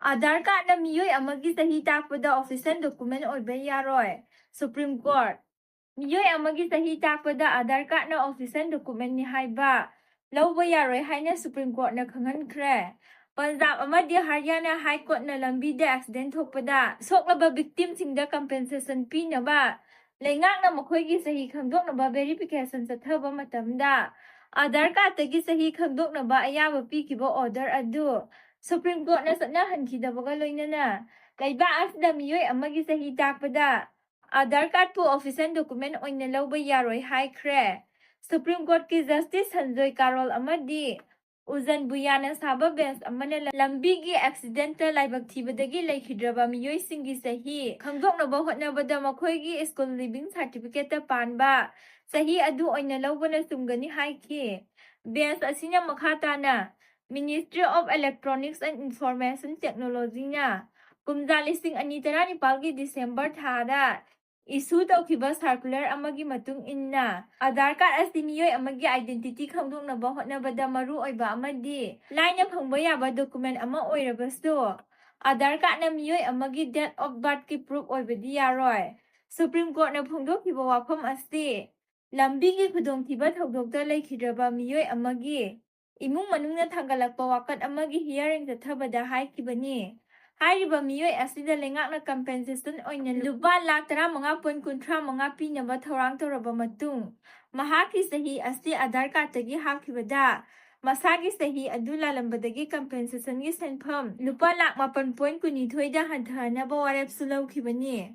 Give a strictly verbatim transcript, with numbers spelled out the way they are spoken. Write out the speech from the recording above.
ꯑꯥꯙꯥꯔ ꯀꯥꯔꯗꯅ ꯃꯤꯑꯣꯏ ꯑꯃꯒꯤ ꯆꯍꯤ ꯇꯥꯛꯄꯗ ꯑꯣꯐꯤꯁꯤꯌꯦꯜ ꯗꯣꯀꯨꯃꯦꯟ ꯑꯣꯏꯕ ꯌꯥꯔꯣꯏ꯫ Supreme court. ꯃꯤꯑꯣꯏ ꯑꯃꯒꯤ ꯆꯍꯤ ꯇꯥꯛꯄꯗ ꯑꯥꯙꯥꯔ ꯀꯥꯔꯗꯅ ꯑꯣꯐꯤꯁꯤꯌꯦꯜ ꯗꯣꯀꯨꯃꯦꯟꯅꯤ ꯍꯥꯏꯕ ꯂꯧꯕ ꯌꯥꯔꯣꯏ ꯍꯥꯏꯅ ꯁꯨꯄ꯭ꯔꯤꯝ ꯀꯣꯔꯠꯅ ꯈꯪꯍꯟꯈ꯭ꯔꯦ꯫ ꯄꯟꯖꯥꯕ ꯑꯃꯗꯤ ꯍꯔꯤꯌꯥꯅꯥ ꯍꯥꯏ ꯀꯣꯔꯠꯅ ꯂꯝꯕꯤꯗ ꯑꯦꯛꯁꯤꯗꯦꯟ ꯊꯣꯛꯄꯗ ꯁꯣꯛꯂꯕ ꯚꯤꯛꯇꯤꯝꯁꯤꯡꯗ ꯀꯝꯄꯦꯟꯁꯦꯁꯟ ꯄꯤꯅꯕ ꯂꯩꯉꯥꯛꯅ ꯃꯈꯣꯏꯒꯤ ꯆꯍꯤ ꯈꯪꯗꯣꯛꯅꯕ ꯚꯦꯔꯤꯐꯤꯀꯦꯁꯟ ꯆꯠꯊꯕ ꯃꯇꯝꯗ ꯑꯥꯙꯥꯔ ꯀꯥꯔꯗꯇꯒꯤ ꯆꯍꯤ ꯈꯪꯗꯣꯛꯅꯕ ꯑꯌꯥꯕ ꯄꯤꯈꯤꯕ ꯑꯣꯔꯗꯔ ꯑꯗꯨ ꯁꯨꯄ꯭ꯔꯤꯝ ꯀꯣꯔꯠꯅ ꯆꯠꯅꯍꯟꯈꯤꯗꯕꯒ ꯂꯣꯏꯅꯅ ꯂꯩꯕꯥꯛ ꯑꯁꯤꯗ ꯃꯤꯑꯣꯏ ꯑꯃꯒꯤ ꯆꯍꯤ ꯇꯥꯛꯄꯗ ꯑꯥꯙꯥꯔ ꯀꯥꯔꯗꯄꯨ ꯑꯣꯐꯤꯁꯤꯌꯦꯜ ꯗꯣꯀꯨꯃꯦꯟ ꯑꯣꯏꯅ ꯂꯧꯕ ꯌꯥꯔꯣꯏ ꯍꯥꯏꯈ꯭ꯔꯦ꯫ ꯁꯨꯄ꯭ꯔꯤꯝ ꯀꯣꯔꯠꯀꯤ ꯖꯁꯇꯤꯁ ꯁꯟꯖꯣꯏ ꯀꯥꯔꯣꯜ ꯑꯃꯗꯤ ꯎꯖꯟ ꯕꯨꯌꯥꯅ ꯁꯥꯕ ꯕꯦꯟꯆ ꯑꯃꯅ ꯂꯝꯕꯤꯒꯤ ꯑꯦꯛꯁꯤꯗꯦꯟꯇ ꯂꯥꯏꯕꯛ ꯊꯤꯕꯗꯒꯤ ꯂꯩꯈꯤꯗ꯭ꯔꯕ ꯃꯤꯑꯣꯏꯁꯤꯡꯒꯤ ꯆꯍꯤ ꯈꯪꯗꯣꯛꯅꯕ ꯍꯣꯠꯅꯕꯗ ꯃꯈꯣꯏꯒꯤ ꯁ꯭ꯀꯨꯜ ꯂꯤꯚꯤꯡ ꯁꯥꯔꯇꯤꯐꯤꯀꯦꯠꯇ ꯄꯥꯟꯕ ꯆꯍꯤ ꯑꯗꯨ ꯑꯣꯏꯅ ꯂꯧꯕꯅ ꯆꯨꯝꯒꯅꯤ ꯍꯥꯏꯈꯤ꯫ ꯕꯦꯟꯆ ꯑꯁꯤꯅ ꯃꯈꯥ ꯇꯥꯅ Ministry of Electronics and Information Technologyꯅ ꯀꯨꯝꯖꯥ ꯂꯤꯁꯤꯡ ꯑꯅꯤ ꯇꯔꯥꯅꯤꯄꯥꯜꯒꯤ ꯗꯤꯁꯦꯝꯕꯔ ꯊꯥꯗ ꯏꯁꯨ ꯇꯧꯈꯤꯕ ꯁꯥꯔꯀꯨꯂꯔ ꯑꯃꯒꯤ ꯃꯇꯨꯡ ꯏꯟꯅ ꯑꯥꯙꯥꯔ ꯀꯥꯔꯗ ꯑꯁꯤ ꯃꯤꯑꯣꯏ ꯑꯃꯒꯤ ꯑꯥꯏꯗꯦꯟꯇꯤꯇꯤ ꯈꯪꯗꯣꯛꯅꯕ ꯍꯣꯠꯅꯕꯗ ꯃꯔꯨ ꯑꯣꯏꯕ ꯑꯃꯗꯤ ꯂꯥꯏꯅ ꯐꯪꯕ ꯌꯥꯕ ꯗꯣꯀꯨꯃꯦꯟ ꯑꯃ ꯑꯣꯏꯔꯕꯁꯨ ꯑꯥꯙꯥꯔ ꯀꯥꯔꯗꯅ ꯃꯤꯑꯣꯏ ꯑꯃꯒꯤ ꯗꯦꯠ ꯑꯣꯐ ꯕꯥꯔꯠꯀꯤ ꯄ꯭ꯔꯨꯐ ꯑꯣꯏꯕꯗꯤ ꯌꯥꯔꯣꯏ꯫ ꯁꯨꯄ꯭ꯔꯤꯝ ꯀꯣꯔꯠꯅ ꯐꯣꯡꯗꯣꯛꯈꯤꯕ ꯋꯥꯐꯝ ꯑꯁꯤ ꯂꯝꯕꯤꯒꯤ ꯈꯨꯗꯣꯡꯊꯤꯕ ꯊꯧꯗꯣꯛꯇ ꯂꯩꯈꯤꯗ꯭ꯔꯕ ꯃꯤꯑꯣꯏ ꯑꯃꯒꯤ ꯏꯃꯨꯡ ꯃꯅꯨꯡꯅ ꯊꯥꯡꯒꯠꯂꯛꯄ ꯋꯥꯀꯠ ꯑꯃꯒꯤ ꯍꯤꯌꯥꯔꯤꯡ ꯆꯠꯊꯕꯗ ꯍꯥꯏꯈꯤꯕꯅꯤ꯫ ꯍꯥꯏꯔꯤꯕ ꯃꯤꯑꯣꯏ ꯑꯁꯤꯗ ꯂꯩꯉꯥꯛꯅ ꯀꯝꯄꯦꯟꯁꯦꯁꯟ ꯑꯣꯏꯅ ꯂꯨꯄꯥ ꯂꯥꯈ ꯇꯔꯥꯃꯉꯥ ꯄꯣꯏꯟ ꯀꯨꯟꯊ꯭ꯔꯥ ꯃꯉꯥ ꯄꯤꯅꯕ ꯊꯧꯔꯥꯡ ꯇꯧꯔꯕ ꯃꯇꯨꯡ, ꯃꯍꯥꯛꯀꯤ ꯆꯍꯤ ꯑꯁꯤ ꯑꯥꯙꯥꯔ ꯀꯥꯔꯗꯇꯒꯤ ꯍꯥꯞꯈꯤꯕꯗ ꯃꯁꯥꯒꯤ ꯆꯍꯤ ꯑꯗꯨ ꯂꯥꯜꯂꯝꯕꯗꯒꯤ ꯀꯝꯄꯦꯟꯁꯦꯁꯟꯒꯤ ꯁꯦꯟꯐꯝ ꯂꯨꯄꯥ ꯂꯥꯈ ꯃꯥꯄꯟ ꯄꯣꯏꯟ ꯀꯨꯟꯅꯤꯊꯣꯏꯗ ꯍꯟꯊꯍꯟꯅꯕ ꯋꯥꯔꯦꯞꯁꯨ ꯂꯧꯈꯤꯕꯅꯤ꯫